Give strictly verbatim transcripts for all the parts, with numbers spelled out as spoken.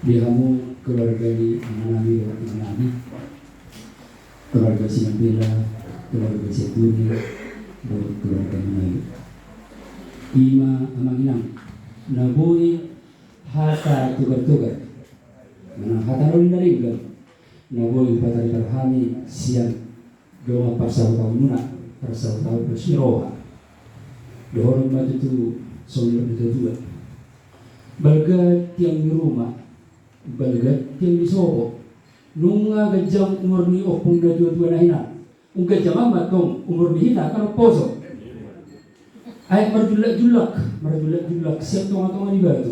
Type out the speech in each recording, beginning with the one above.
Di hamu keluarga ni amanami dohot inanami, keluarga Sinampela, keluarga Sianturi, dohot keluarga Manalu. I ma amang inang na boi hata togar-togar, manang hata na uli na denggan na boi hupataripar hami sian dongan parsahutaonmuna, parsahutaon dos ni roha. Dohonon ma tutu songon na tua-tua: Balga tiang ni ruma, balga tiang ni sopo. Nunga ganjang umur ni ompung na tua-tua na hinan, nunga ganjang ma antong umur ni hita na poso. Ai marjullak-jullak, marjullak-jullak sian tonga-tonga ni batu.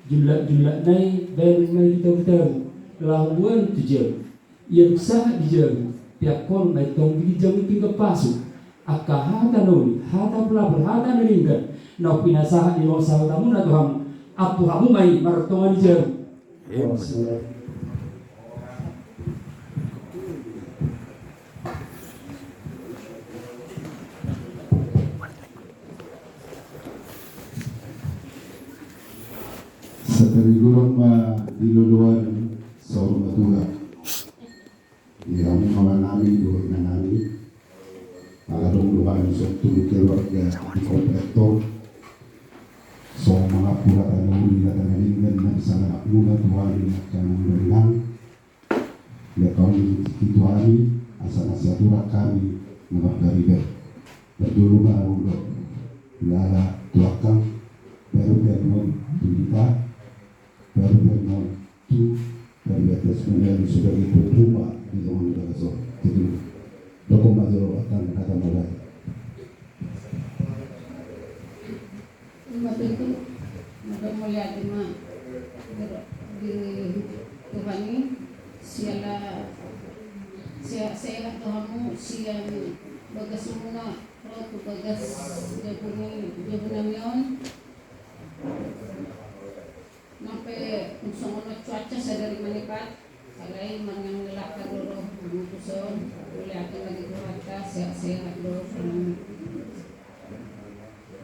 Jullak-jullak nai baen ma i tu tabu-tabu, laho boan tu jabu. Ia dung sahat di jabu pe, angkon ma i antong di ginjang ni pinggan pasu. Angka hata na uli, hata pelapor, hata na denggan na pinasahat ni dongan sahutamuna tu hamu, ampu hamu ma i martonga ni jabu. Satarigulon ma di loloan saur matua. Di hamu amanami dohot inanami, ala adong do hami songon keluarga di komplek on, songon mangampu hata na uli, hata na denggan na pisangaponmuna tu hami angka amang dohot inang. Ia hamu tu hami asa na sai aturan hami na marpariban. Parjolo ma adong do ilala tu angkang, baru pe annon tu hita, baru pe annon tu paribates, menjadi sebagai ketua di dongan bagas on. Jadi, dok ma jo angkang hata na baen. Ima tutu, mauliate ma di Tuhan i, siala sehat-sehat do hamu sian bagasmuna ro tu bagas jabu ni, jabu nami on. Nang pe songon on cuaca sadari manipat, alai manang ni langka do ro hamu tuson. Mauliate ma di Tuhanta, sehat-sehat do.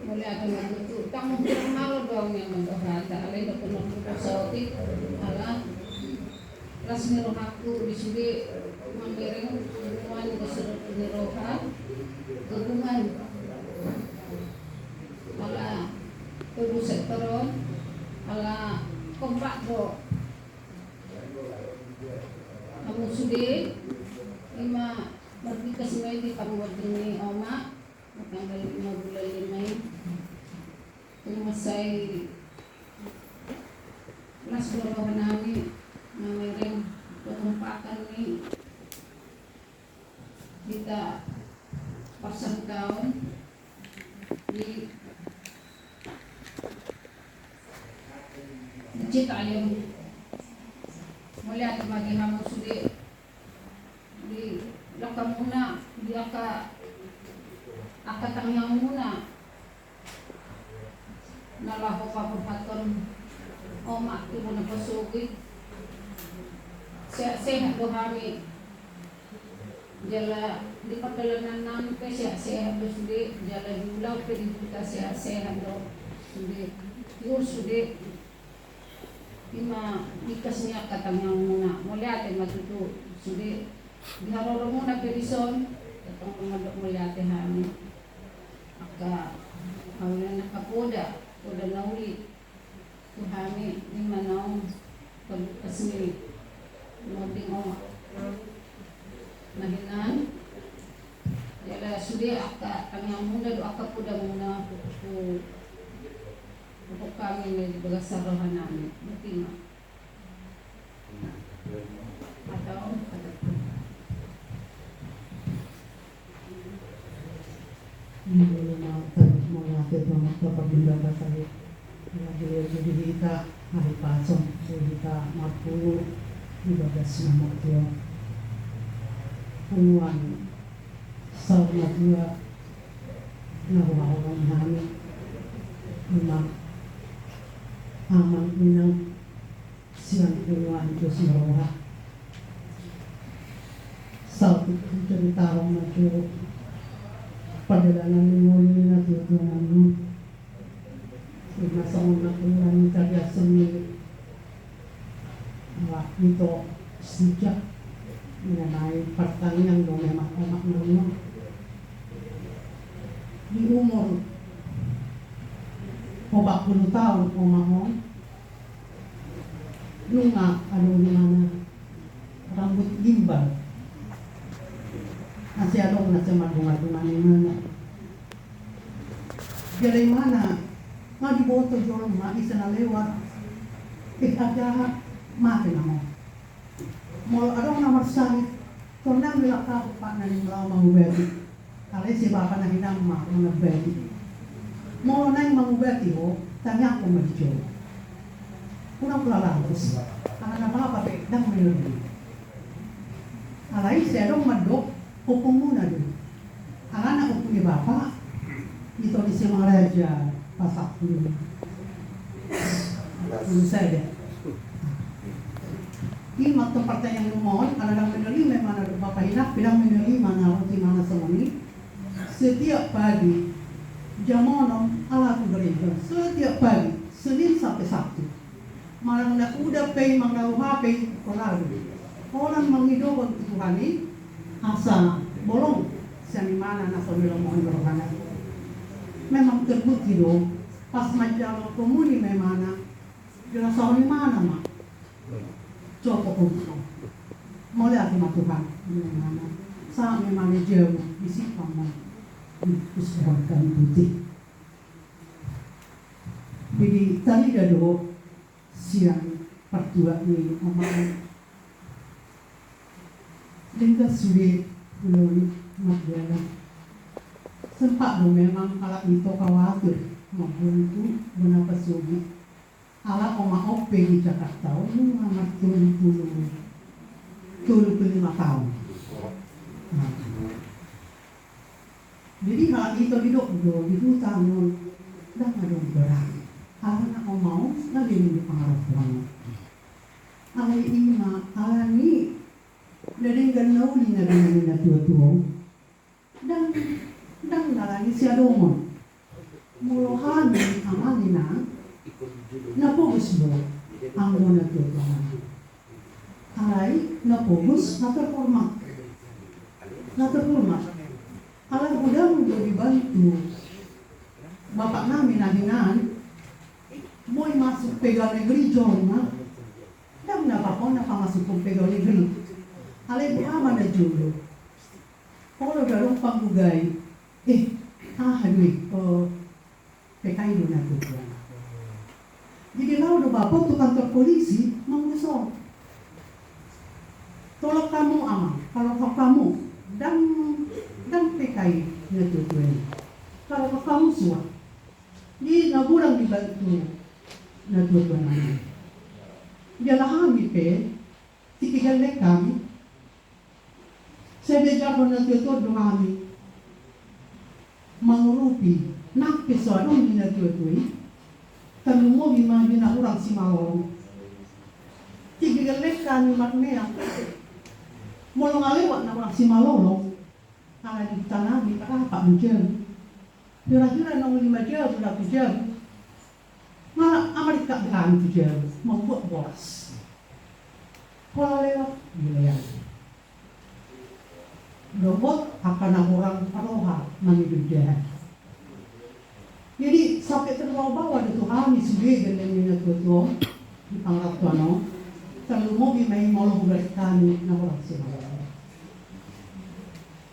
Mauliate ma tutu. Tanggung jawab malo do nian mandok hata, alai dohonon do saotik ala las ni rohangku di sude mamereng hubungan, dohot ni roha hubungan ala tolu sektor on, ala kompak do hamu sude. Ima marbikas ma i di panggual ni oma, tanggal lima bulan lima i. Tung mansai las do roha nami mamereng kekompakan ni hita parsahutaon di, di Citayam. Mauliate ma di hamu sude di langkamuna, di angka, angka tangiangmuna na laho paborhathon oma tu bona pasogit. Sehat-sehat do hami. Jala di pardalanan nami pe sehat-sehat do sude, jala di ulaon pe di huta sehat-sehat do sude. Tiur sude. Ima bikas ni angka tangiangmuna. Mauliate ma tutu sude. Di haroromuna pe dison, tongtong mandok mauliate hami. Angka, hami angka poda, poda na uli tu hami, ima naung pambikas ni monding oma na hinan. Jala sude angka tangiangmuna dohot angka podamuna tu, tu hami di bagasan roha nami. Boti ma. Atau, atau. Ini dulu mau terus mau ngatur sama bapak bunda pasal. Lagi di hita hari pasong, di hita marpulu di bagas nomor dua. Punguan saur matua na roha-roha ni hami. Ima amang inang sian punguan dos ni roha. Saut tu cerita roha tu pardalanan ni ngolu ni na tua-tua nami. Ima songon na punguan ni tariason ni Ito sijak mengenai pertanian do memang omak nami on. Di umur opat pulu taon omak on, nunga adong imana rambut gimbal. Masih adong na sian madunga-dunga ni imana. Jala imana nga diboto jolma ise na lewat. Eh, aja mate nama. Molo adong na marsahit, tong nang dilangkapi bapakna naeng laho mangubati. Alai si bapa na hinan ma mangubati. Molo naeng mangubati ho, tangiangkon ma di jolo. Unang pola laos, alana bapa pe ndang menerima. Alai sai adong mandok ompungmuna do. Alana ompu ni bapa, ito ni si Mangaraja Pasakti. Ulu sada. I ma tong pertanyaan nami on, ala ndang menerima imana dohot bapa hinan pe ndang menerima na roti imana songon i. Setiap pagi, jam onom ala tu gereja, setiap pagi, Senin sampe Sabtu. Manang na uda pe i, manang na roha pe i, holan do. Holan mangidohon tu Tuhan i, asa bolong sian imana na so dilomohon ni rohana. Memang terbukti do, pas manjalo komuni ma imana, dilosahon imana ma. Copo komuni. Mauliate ma Tuhan, ninna imana. Sahat ma imana di jabu, di simpang ma. Di pos pohon kayu putih. Jadi tarida do sian partuat ni omak on. Denggan sude ulaon i mardalan. Sempat do memang halak ito khawatir mamboan tu bona pasogit. Ala omak on pe di Jakarta on nunga martolu pulu, tolu pulu lima taon. Nah. Jadi halak ito didok do di huta on, ndang adong berang. Alana omak on nga denggan do pangarantoan on. Alai i ma, alani na denggan na uli na denggan ni na tuatua on. Ndang, ndang alani siadongon. Molo hami amang inang, na pogos do anggo na tuatua nami. Alai na pogos na terhormat. Na terhormat. Alai godang do dibantu bapak nami na hinan, boi masuk pegawai negeri jolma. Ndang na pahona pamasukhon pegawai negeri. Alai boha ma na jolo. Olo do adong panggugai. Eh, aha do i, eh, P K I do na tuatua. Jadi laho do bapak tu kantor polisi, mangusul. Tolong kamu amang, kalau kamu ndang, ndang P K I na tuatua i. Kalau kamu suap. Jadi na godang dibantu na tuatua nami. Jala hami pe, tingki gelleng hami, sai diajarhon na tuatua do hami mangurupi nang pe so adong di na tuatua i, tarlumobi ma di na hurang simalolong. Tingki gelleng hami marmeak, molo nga lewat na hurang simalolong, ala di huta nami, rap do jabu. Hira-hira naung lima jabu, rap jabu. Nga amarikak be hami tu jabu, mambuat boras. Pola lewat, dilean. Dohot angka na hurang roha mangido indahan. Jadi sampe terbawa-bawa do tu hami sude gelleng ni na tuatua on di pangarantoan on, tarlumobi ma i molo hubereng hami na hurang simalolong.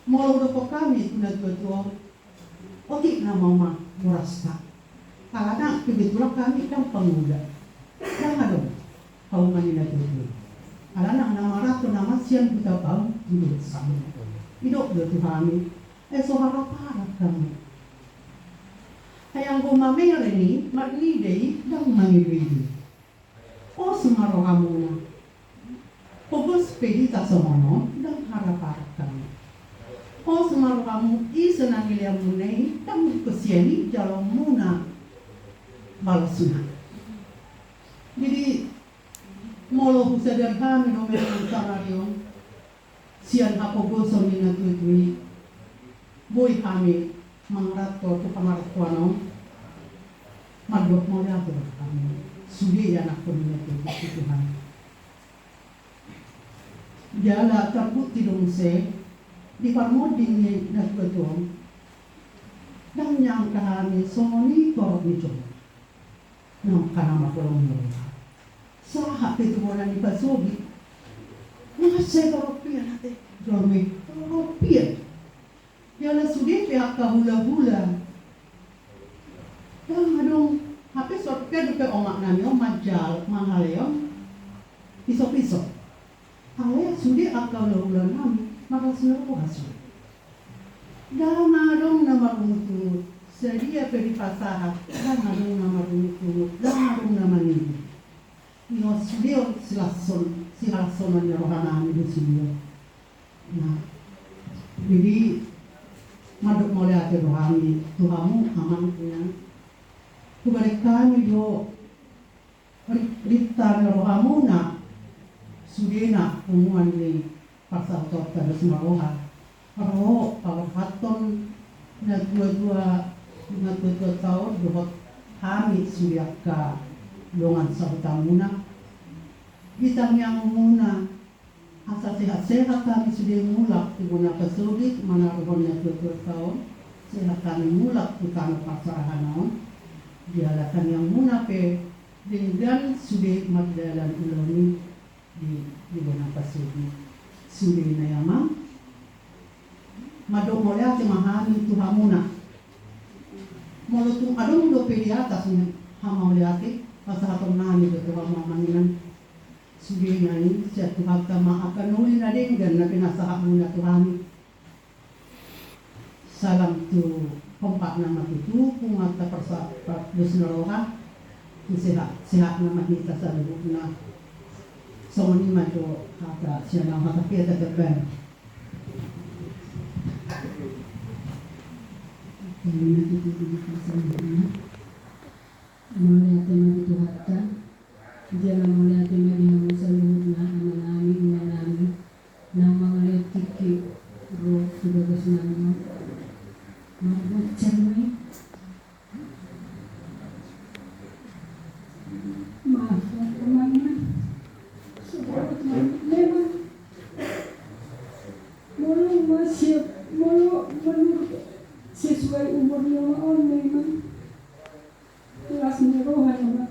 Molo hudokhon hami tu na tuatua on, otik nama ma borasta. Alana kebetulan hami ndang pangula. Ndang adong pauma ni na tuatua i. Alana na marato nama sian huta Paung di Desa. Didok do tu hami, eh, so harap-harap hamu. Ai anggo mamereng i, marnida i, ndang mangido-ido. Pos ma rohamuna. Pogos pe hita songon on, ndang harap-harap hamu. Pos ma rohamu, ise na nileanmuna i, ndang dipasian i jaloonmuna balosna. Jadi molo husadari hami do memang saonari on, sian hapogoson ni na tuatua i, boi hami mangaranto tu pangarantoan on, mandok mauliate do hami sude ianakhon ni na tuatua i tu Tuhan. Jala tarbuti do muse di parmonding ni natuatua on. Ndang niangka hami songon i torop ni jolo. Nang kana ma polong ni roha. Sahat pe tu bona ni pasogit. Masa torop pian ate. Jolma i torop pian. Jala sude pe angka hulahula. Ndang adong hape, sot pe dope omak nami on manjalo, mangaleon pisopison. Alai sude angka hulahula nami marlas ni roha sude. Ndang adong na marungutungut, sadia pe dipasahat, ndang adong na marungutungut, ndang adong na mangido. Ino sude on silashon, sihalashon ni roha nami do sude on. Nah, jadi mandok mauliate do hami tu hamu amang, inang. Hubalek hami do ri-, ripta ni rohamuna, sudena punguan ni parsahatonta dos ni roha. Ro paborhathon natuatua, natuatuanta on dohot hami sude angka dongan sahutamuna. Di tangiangmuna asa sehat-sehat hami sude mulak tu bona pasogit manaruhon natuatuanta on, sehat hami mulak tu tano parserahan on. Jala tangiangmuna pe denggan sude mardalan ulaon i di, di bona pasogit. Sudena i amang. Mandok mauliate ma hami tu hamuna. Molo tung adong dope di atas ni hamauliate, pasahaton nami do tu hamu amang inang. Sudena i sian Tuhanta ma angka na uli na denggan na pinasahatmuna tu hami. Salam tu hompa nama tutu, punguanta parsa-, par-, dos ni roha, tu sehat, sehat nama hita saluhutna. Songon i ma jo hata sian au, hata pe hata terbaik. Mauliate ma di Tuhanta. Jala mauliate ma di hamu saluhutna amanami, inanami, naung mangalehon tingki ro tu bagasnami on. Margoncang ma i. Maaf, amang inang. Memang molo masih, molo menurut sesuai umur ni omak on memang las ni roha nama.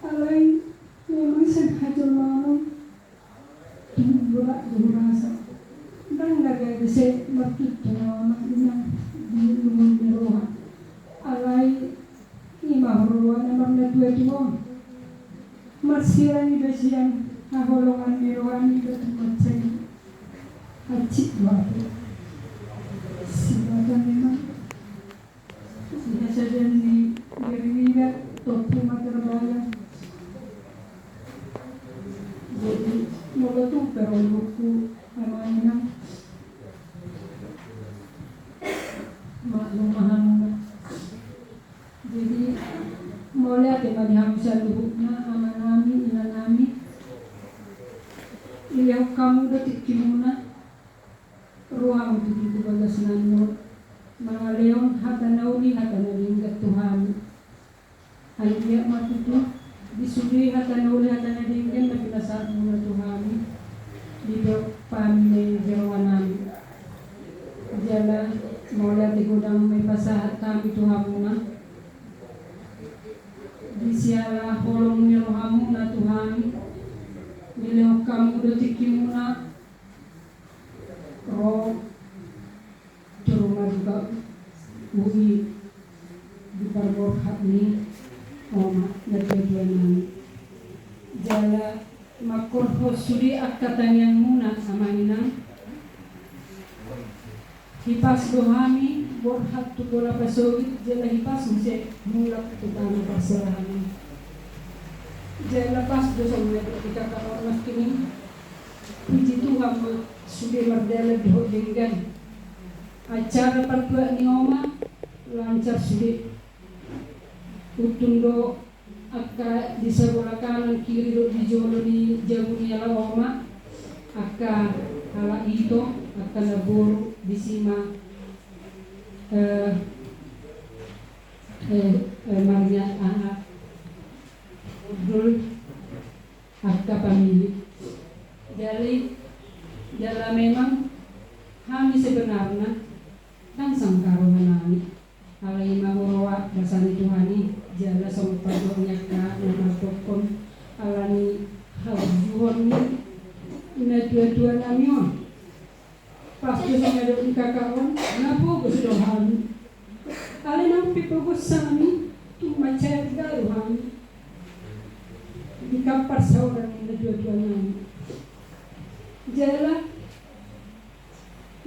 Alai memang sian hajolmaon on tung borat do hurasa. Ndang na gabe sai martutu nama amang inang di umur ni roha. Alai i ma huroha na marnatuatua on. Marsirang iba sian haholongan ni roha niba tu mansai hansit do hape. Sibatan memang. Sihasadian ni diri niba tompu ma tarbayang. Jadi molo tung pe ro di buku amang inang, maklum ma hamuna. Jadi mauliate ma di hamu saluhutna amanami, inanami. Dilehon hamu do tingkimuna. Ro hamu tutu tu bagasnami on mangalehon hata na uli hata na denggan tu hami. Anggiat ma tutu di sude hata na uli hata na denggan na pinasahatmuna tu hami, didok hami na di rohanami. Jala mauliate godang ma i pasahat hami tu hamuna. Di siala holong ni rohamuna tu hami, dilehon hamu do tingkimuna ro tu ruma duka ui di parborhat ni omak natuatuanami. Jala mangkorhon sude angka tangiangmuna amang inang, hipas do hami borhat tu bona pasogit jala hipas muse mulak tu tano parserahan. Jala pas do songon na didok ni kakak on nangkin i. Puji Tuhan ma sude mardalan dohot denggan. Acara partuat ni omak lancar sude. Untun do angka di sabola kanan kiri dohot di jolo ni jabu ni halak omak, angka halak ito, angka namboru, disi ma eh, eh, eh, marnia aha, hundul, angka pamili. Jadi, jala memang hami sebenarna ndang sangkap rohanami. Alai ima huroha basa ni Tuhan i, jala songon pandok ni angka na mardokkon, alani haurjuon ni natuatuanami on. Pas do songon na didok ni angka on, na pogos do hami. Alai nang pe pogos hami, tung mansai gabe hami di kampar saoran ni natuatuanami. Jala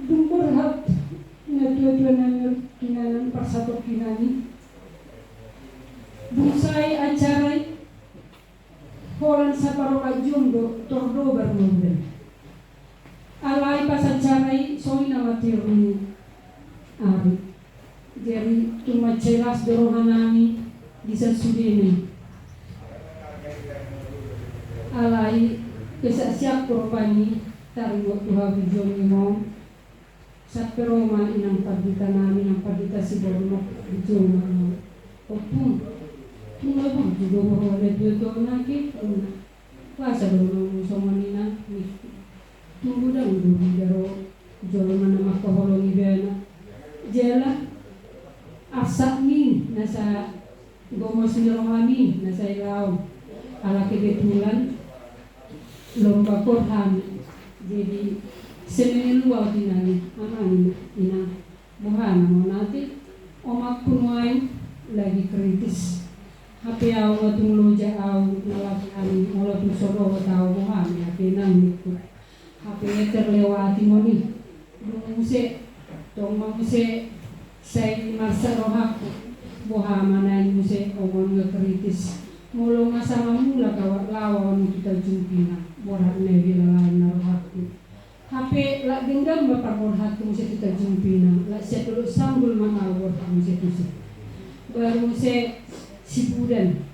dung borhat natuatuanami on, inganan, parsatongkinami, dung sae acara i, holan saparopat jom do tor do barnodan. Alai pas acara i songon i na mati ni ari. Jadi tung mansai las do rohanami di sasudena i. Alai kesaksianku rupani taringot tu haurjuon ni on. Sampe ro ma inang panditanami, inang pandita Sibornok, dijou ma au. Ompung, tung na burju do ho natuatuana ke, ninna. Boasa do ho songon i, ninna. Tung godang do didok jolma na mangkaholongi ibana. Jala arsak ni na sa gomos ni rohami na sai laho. Ala kebetulan lomba kor hami. Jadi semenit lua tinani, amang, inang, boha na mauliate? Omakku nuaeng lagi kritis. Hape au nga tung loja au na laki hami, molo tung so dohot au boha ma hape, nang, ningku. Hape terlewati ma on i. Dung muse, tong ma muse, sai marsak rohangku. Boha ma nuaeng muse, omakku nga kritis. Molo nga sanga mulak au laho au tu Tanjung Pinang, borhat na ibana lain na rohangku. Hape lak denggan ma parborhatku muse tu Tanjung Pinang, lak sian Dolok Sanggul ma au borhat muse tusi. Baru muse sibulan,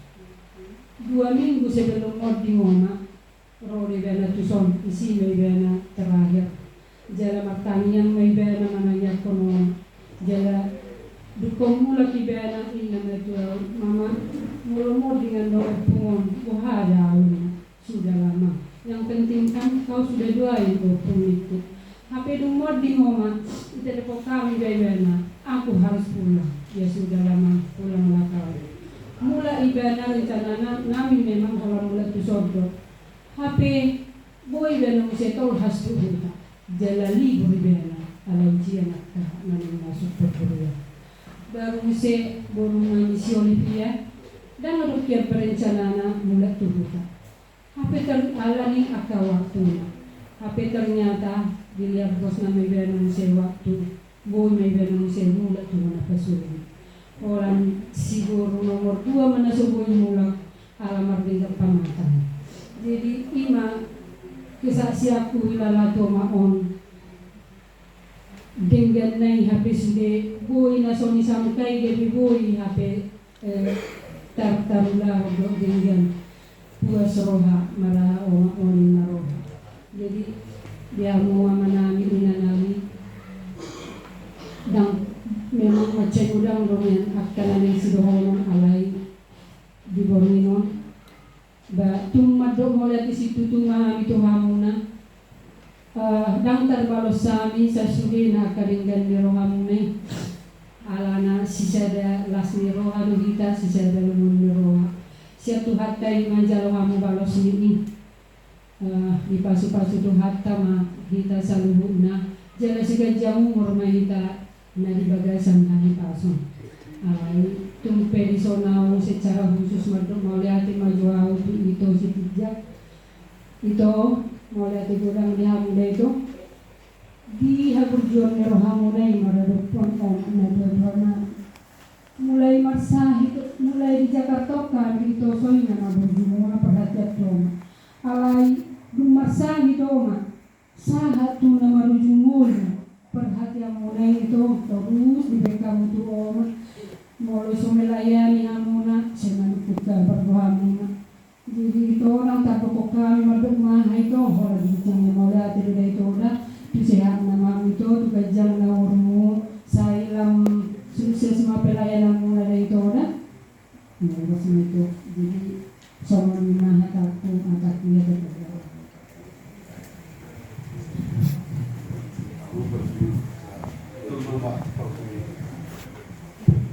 dua minggu sebelum monding oma, ro do ibana tuson, isi ma ibana terakhir. Jala martangiang ma ibana manangiangkon oma. Jala dung mulak ibana, ninna ma tu au, Mama, molo monding annon ompung on, boha do au, ninna. Sudahlah, Ma. Yang penting kan kau sudah doain ompung, ningku. Hape dung monding oma, ditelepon hami ma ibana, aku harus pulang. Ya sudahlah, Ma, pulanglah kau. Mulak ibana, rencananami memang holan mulak tuson do. Hape boi ibana muse tolhas tu huta. Jala libur ibana ala ujian angka na naeng masuk perguruan. Baru muse borunami si Olivia, ndang adong hian perencanana mulak tu huta. Hape ter-, alani angka waktuna. Hape ternyata dilehon bosna ma ibana muse waktu, boi ma ibana muse mulak tu bona pasuruan. Holan si boru nomor dua ma na so boi mulak, ala mardenggan pamatang. Jadi ima kesaksianku, hilala tu oma on. Dengganna i hape sude boi na so ni sangkai, gabe boi hape, eh, tar-, tarulahon do denggan. Puas roha maraha oma on, ninna roha. Jadi di hamu amanami, inanami, ndang, memang mansai godang do nian angka na naeng sidohonon, alai di borngin on, ba tung mandok mauliate situtu ma hami tu hamuna. Eh, ndang tarbalos hami sasudena angka denggan ni rohamuna i. Alana sisada las ni roha do hita, sisada lungun ni roha. Sian Tuhanta i manjalo hamu balos ni i. Eh, dipasupasu Tuhanta ma hita saluhutna, jala siganjang umur ma hita na di bagasan hahipason. Alai tung pe dison au secara khusus mandok mauliate ma jo au tu Ito Sitinjak. Ito, mauliate godang di hamu da, Ito. Di haburjuon ni rohamuna i maradophon oma natuatuanami. Mulai marsahit, mulai di Jakarta on hami, Ito, songon i nama burjumuna, perhatian tu oma. Alai dung marsahit oma, sahat tu na marujung ngolu perhatianmuna i, Ito, torus dibaen hamu tu oma. Molo so melayani hamuna, sai manungkun kabar do hamuna. Jadi Ito, ndang tardokkon hami mandok maha, Ito, holan di ginjang ni mauliate do da, Ito, da. Tu sehatna ma hamu, Ito, tu ganjangna umurmu, sai lam sukses ma pelayananmuna da, Ito, da. Nah, terus itu. Jadi songon i ma hatangku, hatangku ya, betul. Ma, paruhuthu i.